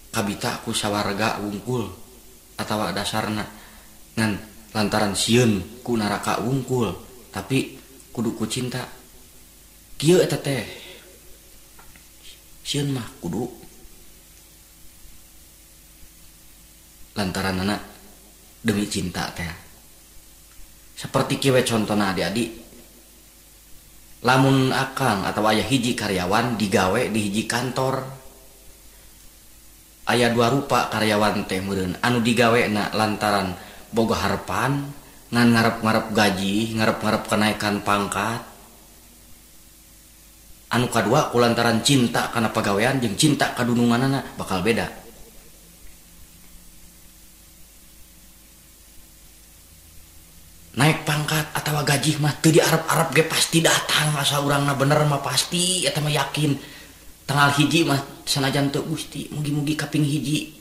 kabita ku sawarga wungkul atawa dasarna ngan lantaran sieun ku neraka wungkul tapi kudu ku cinta kieu eta teh sieun mah kudu lantaranana demi cinta teh. Seperti kieu we contona adik-adik, lamun akang atau aya hiji karyawan digawe di hiji kantor, aya dua rupa karyawan teh meureun anu digawena lantaran boga harepan ngan ngarep-ngarep gaji, ngarep-ngarep kenaikan pangkat. Anu kadua kulantaran cinta kana pagawean jeung cinta ka dununganana bakal beda. Naik pangkat atau gaji mah teu diarep-arep ge pasti datang asa urangna bener mah pasti eta mah yakin. Tanggal hiji mah sanajan teu Gusti mugi-mugi kaping hiji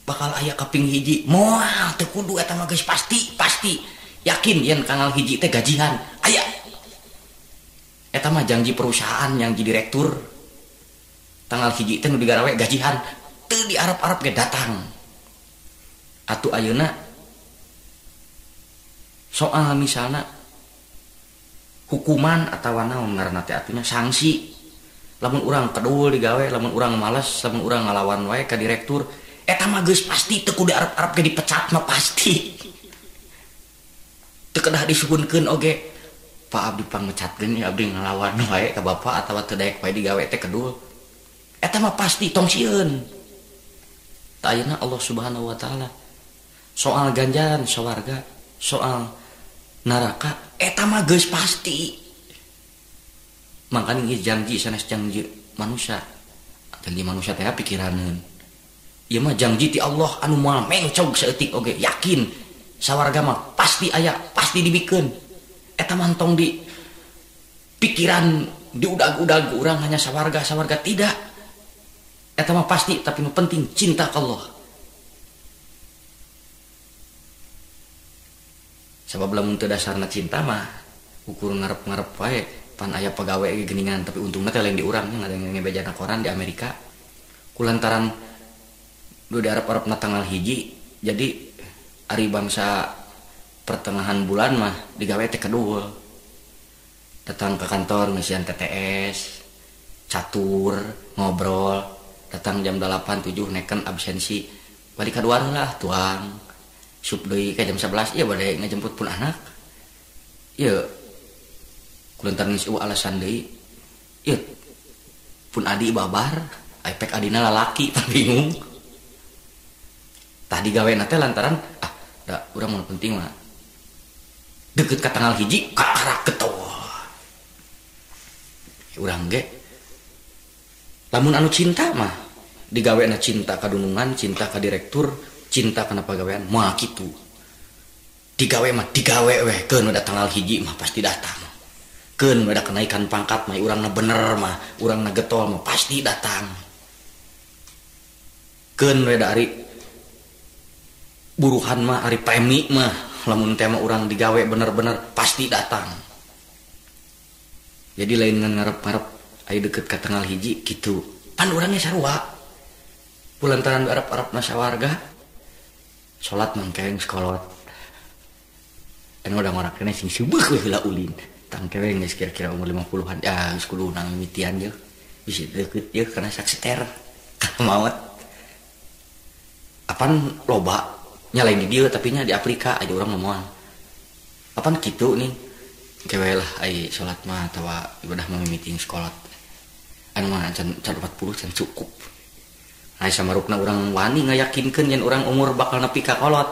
bakal aya kaping hiji moal teu kudu eta mah geus pasti pasti yakin yen tanggal hiji teh gajihan aya. Eta mah janji perusahaan yang jadi direktur tanggal hiji teh nu digarawe gajihan teu diarep-arep ge datang. Atuh ayeuna soal misalnya hukuman atau naon ngaranna teh atunya sanksi, lamun urang kedul digawe, lamun urang males, lamun urang ngalawan wae ka direktur eta mah geus pasti teu kudu arep-arep ge dipecat mah pasti teu kedah disuhunkeun oge. Pak abdi pangmecatkeun ya abdi ngalawan wae ka bapak atawa teu daek wae digawe teh kedul eta mah pasti tong sieun. Tah ayeuna Allah Subhanahu wa taala soal ganjaran sawarga, soal neraka eta mah geus pasti. Mangkana ieu janji sanes janji manusia. Janji manusia teh pikiraneun. Ieu mah janji ti Allah anu moal mencog saeutik oge yakin sawarga mah pasti aya, pasti dibikeun. Eta mah tong di pikiran diudag-udag urang hanya sawarga sawarga tidak. Eta mah pasti tapi nu penting cinta ka Allah. Sabab lamun teu dasarna cinta mah ukur ngarep-ngarep wae pan aya pagawe ge geuningan tapi untungna teh lain di urang nya ngadenge bejana koran di Amerika kulantaran du diarep-arepna tanggal hiji jadi ari bangsa pertengahan bulan mah digawe teh kedul datang ke kantor ngisian TTS catur ngobrol datang jam 8 7 neken absensi balik ka dua lah tuang sup deui ka jam 11 ieu bade ngajemput pun anak ieu kulantaran geus eueuh alasan deui ieu pun adi babar ipek adina lalaki pan bingung tah digawena teh lantaran ah da urang mun penting mah deket ka tanggal hiji kakarak getol urang ge lamun anu cinta mah digawena cinta ka dunungan, cinta ka direktur, cinta kana pagawean moal kitu. Digawe mah digawe weh keun udah tanggal hiji mah pasti datang. Keun udah kenaikan pangkat mah urangna bener mah, urangna getol mah pasti datang. Keun we da ari buruhan mah ari premi mah lamun teh mah urang digawe bener-bener pasti datang. Jadi lain ngan ngarep-ngarep aya deket ka tanggal hiji kitu. Pan urangnya sarua. Kulantaran arep-arepna sawarga salat mangkeng sekolot anu udah ngorak kene sing subuh we heula ulin tangkewe geus kira-kira umur 50-an ya geus kudu nang mimitian ye bisi deukeut ye kana sakseter maot apan loba nya lain di dieu tapi nya di Afrika aja urang moal apan kitu nih kewe lah ai salat mah atawa ibadah mah mimiti sekolot anu mah can 40 can cukup. Ai samarupna urang wani ngayakinkeun yen urang umur bakal nepi ka kolot.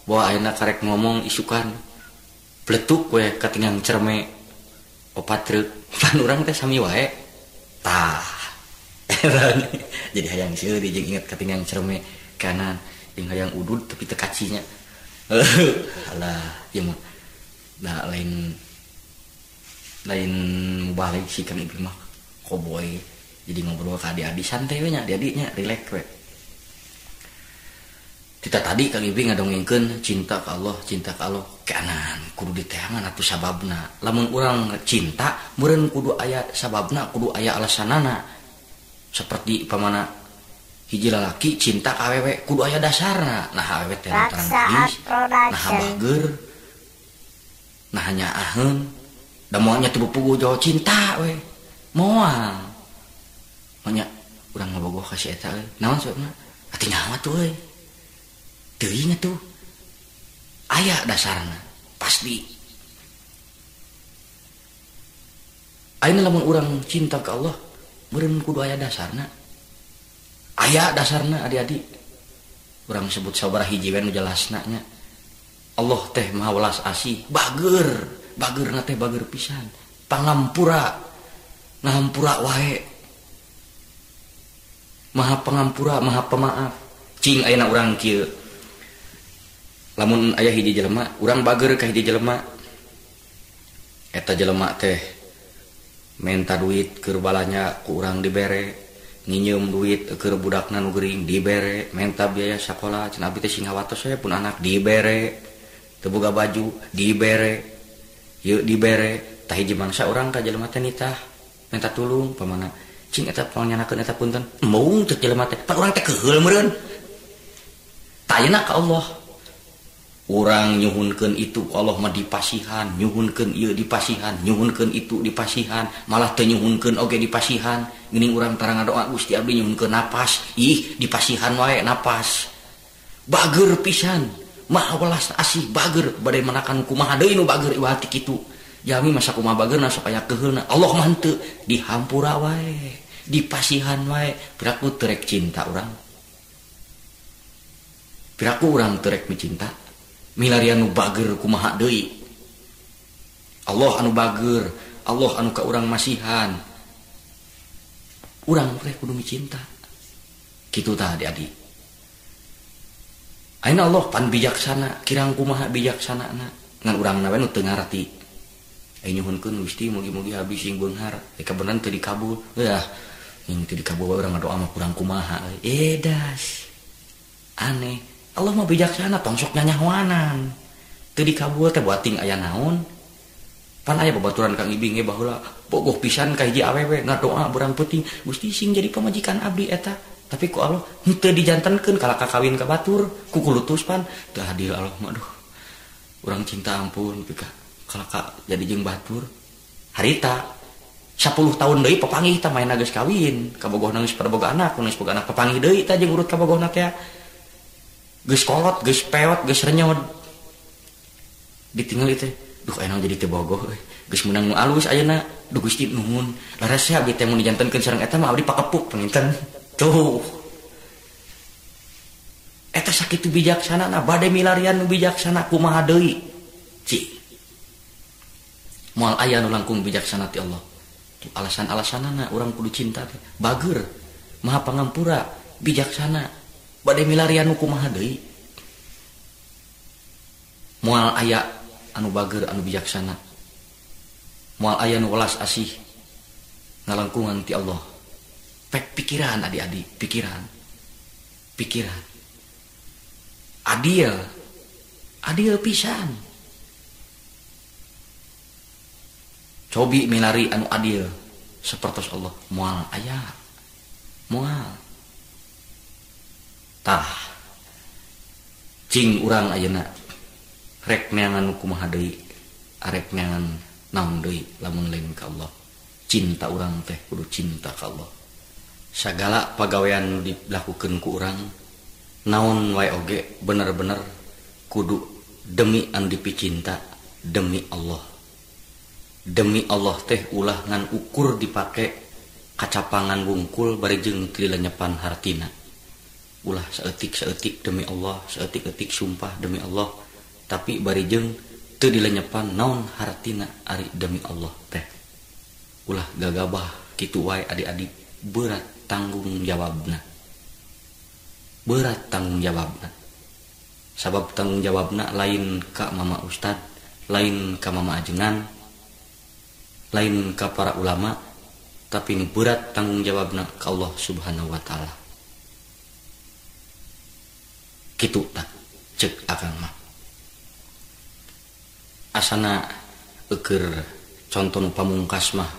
Bahwa ayeuna karek ngomong isukan pletuk we katingang cerme opat truk pan urang teh sami wae. Tah. Jadi hayang seuri jeung inget katingang cerme kanan jeung hayang udud tapi teu kacinya. Alah, ieu mah da lain lain mubalik sih Kang Ibi mah koboy. Jadi ngobrol ke adik-adik santai we nya, adik-adiknya relax we. Kita tadi Kang Ibing ngadongengkeun cinta ka Allah, cinta ka Allah. Keanan kudu diteangan atuh sababna. Lamun urang cinta meureun kudu aya sababna, kudu aya alasanana. Seperti pamana hiji lalaki cinta ka awewe kudu aya dasarna. Nah awewe teh lantaran geus, nah bager, nah nyaaheun, da moal nya teu puguh jauh cinta we. Moal. Moal urang ngabogoh ka si eta euy. Naon sababna? Atuh nyawa tuh euy. Teuing atuh. Aya dasarna pasti. Ayeuna lamun urang cinta ka Allah, meureun kudu aya dasarna. Aya dasarna adik-adik. Urang sebut sabaraha hiji we nu jelasna nya. Allah teh Maha Welas Asih, bager, bagerna teh bager pisan. Pangampura, ngahampura wae. Maha pangampura, Maha pemaaf. Cing ayeuna urang kieu. Lamun aya hiji jelema, urang bager ka hiji jelema. Eta jelema teh menta duit keur balanya ku urang dibere, nginyeum duit keur budakna nu gering dibere, menta biaya sakola cenah abdi teh sing hawatos we pun anak dibere, teu boga baju dibere, ieu dibere. Tah hiji mangsa urang ka jelema teh nitah menta tulung pamana cing eta pangyanakeun eta punten embung cek jelema teh pan urang teh keuheul meureun. Tah ayeuna ka Allah urang nyuhunkeun itu Allah mah dipasihan, nyuhunkeun ieu dipasihan, nyuhunkeun itu dipasihan, malah teu nyuhunkeun oge dipasihan. Geuning urang tara ngadoa Gusti abdi nyuhunkeun napas, ih dipasihan wae napas. Bager pisan, Maha Welas Asih bager, bade manakan kumaha deui nu bager ieu hati kitu. Jalmi masa kumaha bagerna sok aya keuheulna. Allah mah henteu, dihampura wae, dipasihan wae. Piraku teu rek cinta urang. Piraku urang teu rek micinta. Milarian nu bager kumaha deui. Allah anu bager, Allah anu ka urang masihan. Urang teh kudu micinta. Kitu tah adik-adik. Ayeuna Allah pan bijaksana, kirang kumaha bijaksanana. Ngan urangna we nu teu ngarti. Aya nyuhunkeun Gusti mugi-mugi abdi sing beunghar, kabeneran teu dikabul. Heuh, ing teu dikabul wae urang ngadoa mah kurang kumaha euy. Edas. Aneh. Allah mah bijaksana tong sok nyanyahoanan. Teu dikabul teh buating aya naon? Pan aya babaturan Kang Ibing ge baheula bogoh pisan ka hiji awewe ngadoa berang peuting, Gusti sing jadi pamajikan abdi eta. Tapi ku Allah henteu dijantenkeun kalaka kawin ka batur, ku kulutus pan teu adil Allah mah aduh. Urang cinta ampun pika kalaka jadi jeung batur. Harita 10 tahun deui papanggih tah maena geus kawin, kabogohna geus pada boga anak, geus boga anak papanggih deui tah jeung urut kabogohna teh. Geus kolot, geus peot, geus renyod. Ditinggal teh, duh enak jadi teu bogoh euy. Geus meunang nu alus ayeuna, duh Gusti nuhun. Laras abdi teh mun dijantenkeun sareng eta mah abdi pakepuk panginten. Tuh. Eta sakitu bijaksanana, bade milarian nu bijaksana kumaha deui. Cik. Moal aya nu langkung bijaksana ti Allah. Tuh alasan-alasanana urang kudu cinta teh. Bager, Maha Pangampura, bijaksana. Bade milarian nu kumaha deui. Moal aya anu bager anu bijaksana. Moal aya nu welas asih ngalangkungan ti Allah. Pek pikiran adik-adik, pikiran. Pikiran. Adil. Adil pisan. Cobi milari anu adil sapertos Allah, moal aya. Moal. Tah cing urang ayeuna rek neangan kumaha deui, arek neangan naon deui lamun lain ka Allah. Cinta urang teh kudu cinta ka Allah. Sagala pagawean nu dilakukeun ku urang naon wae oge bener-bener kudu demi anu dipicinta, demi Allah. Demi Allah teh ulah ngan ukur dipake kacapangan wungkul bari jeung teu dilenyepan hartina. Ulah saeutik-saeutik demi Allah, saeutik-eutik sumpah demi Allah, tapi bari jeung teu dilenyepan naon hartina ari demi Allah teh. Ulah gagabah kitu wae adik-adik, berat tanggung jawabna. Berat tanggung jawabna. Sabab tanggung jawabna lain ka mama ustad, lain ka mama ajengan, lain ka para ulama, tapi nu berat tanggung jawabna ka Allah Subhanahu wa taala. Kitu tah cek akang mah. Asana eukeur conto nu pamungkas mah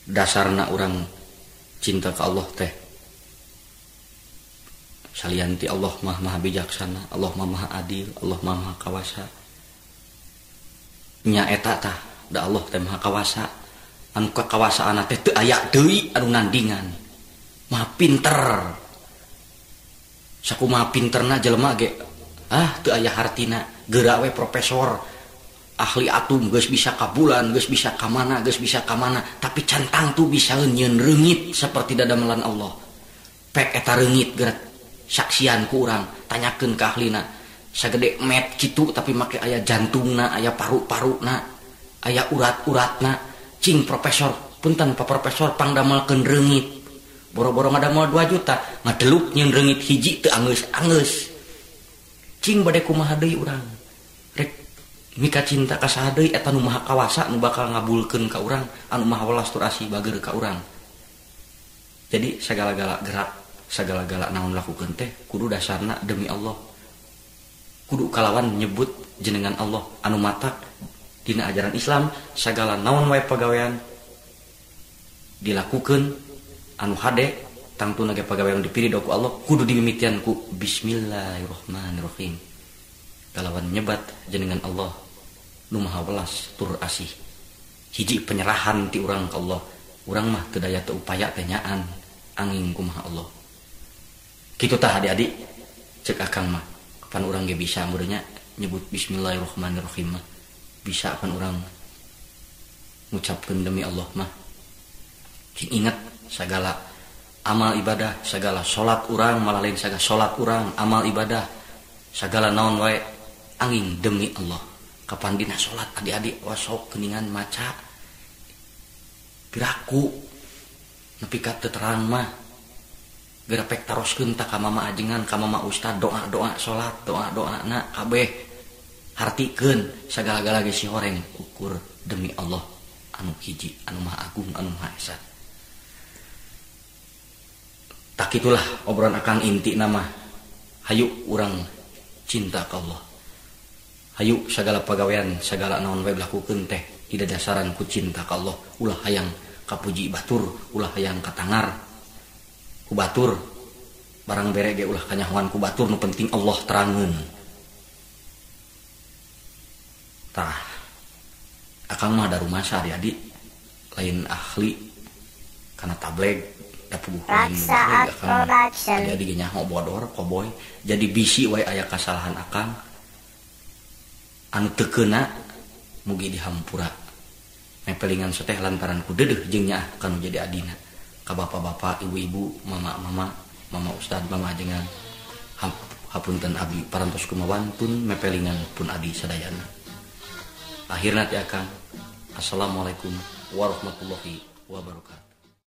dasarna urang cinta ka Allah teh salian ti Allah mah maha bijaksana, Allah mah maha adil, Allah mah maha kawasa. Nya eta tah da Allah teh maha kawasa, anu kakawasaanna teh teu aya deui anu nandingan. Maha pinter. Sakumaha pinterna jelema ge ah teu aya hartina, geura we profesor ahli atom geus bisa ka bulan, geus bisa ka mana, geus bisa ka mana, tapi can tangtu bisa nyieun reungit saperti dadamelan Allah. Pek eta reungit geura saksian ku urang, tanyakeun ka ahlina. Sagede met kitu tapi make aya jantungna, aya paru-paruna, aya urat-uratna. Cing profesor, punten Pak Profesor pangdamelkeun reungit. Boro-boro ngadamel 2 juta, ngadeluk nyieun reungit hiji teu anggeus-anggeus. Cing bade kumaha deui urang? Rek mika cinta ka saha deui eta nu maha kawasa nu bakal ngabulkeun ka urang, anu maha welas tur asih bager ka urang. Jadi sagala-gala gerak, sagala-gala naon lakukeun teh kudu dasarna demi Allah. Kudu kalawan nyebut jenengan Allah anu matak dina ajaran Islam sagala naon wae pagawean dilakukeun anu hade tangtuna ge pagawean dipilih ku Allah kudu dimimitian ku bismillahirrahmanirrahim kalawan nyebat jenengan Allah nu maha welas tur asih. Hiji penyerahan ti urang ka Allah, urang mah teu daya teu upaya teh nyaan angin kumaha Allah. Kitu tah adik-adik cek akang mah kapan urang ge bisa meureunnya nyebut bismillahirrahmanirrahim mah bisa pan urang ngucapkeun demi Allah mah. Cing ingat sagala amal ibadah, sagala salat urang malah lain sagala salat urang amal ibadah, sagala naon wae angin demi Allah. Kapan dina salat adik-adik wasok geuningan maca piraku nepi ka teu terang mah geura pek taroskeun ta ka mama ajengan ka mama ustad doa-doa salat doa-doana kabeh hartikeun sagala-gala ge si horeng ukur demi Allah anu hiji anu maha agung anu maha esa. Tak itulah obrolan akang inti nama hayu urang cinta ka Allah. Hayu sagala pagawean sagala naon wae lakukeun teh tidak dasaran ku cinta ka Allah. Ulah hayang kapuji batur, ulah hayang katangar ku batur, barang bere ge ulah kanyahoan ku batur, nu penting Allah terangeun. Tah akang mah darumasa adik-adik lain ahli kana tableg da puguh lain akang adik-adik ge nyaho bodor koboy jadi bisi wae aya kasalahan akang anu teu keuna mugi dihampura. Mepelingan soteh lantaran ku deudeuh jeung nyaah kanu jadi adina ka bapak-bapak, ibu-ibu, mama-mama, mama ustad, mama ajengan. Hapunten abi parantos kumawantun mepelingan pun adi sadayana. Akhirna ti akang. Assalamualaikum warahmatullahi wabarakatuh.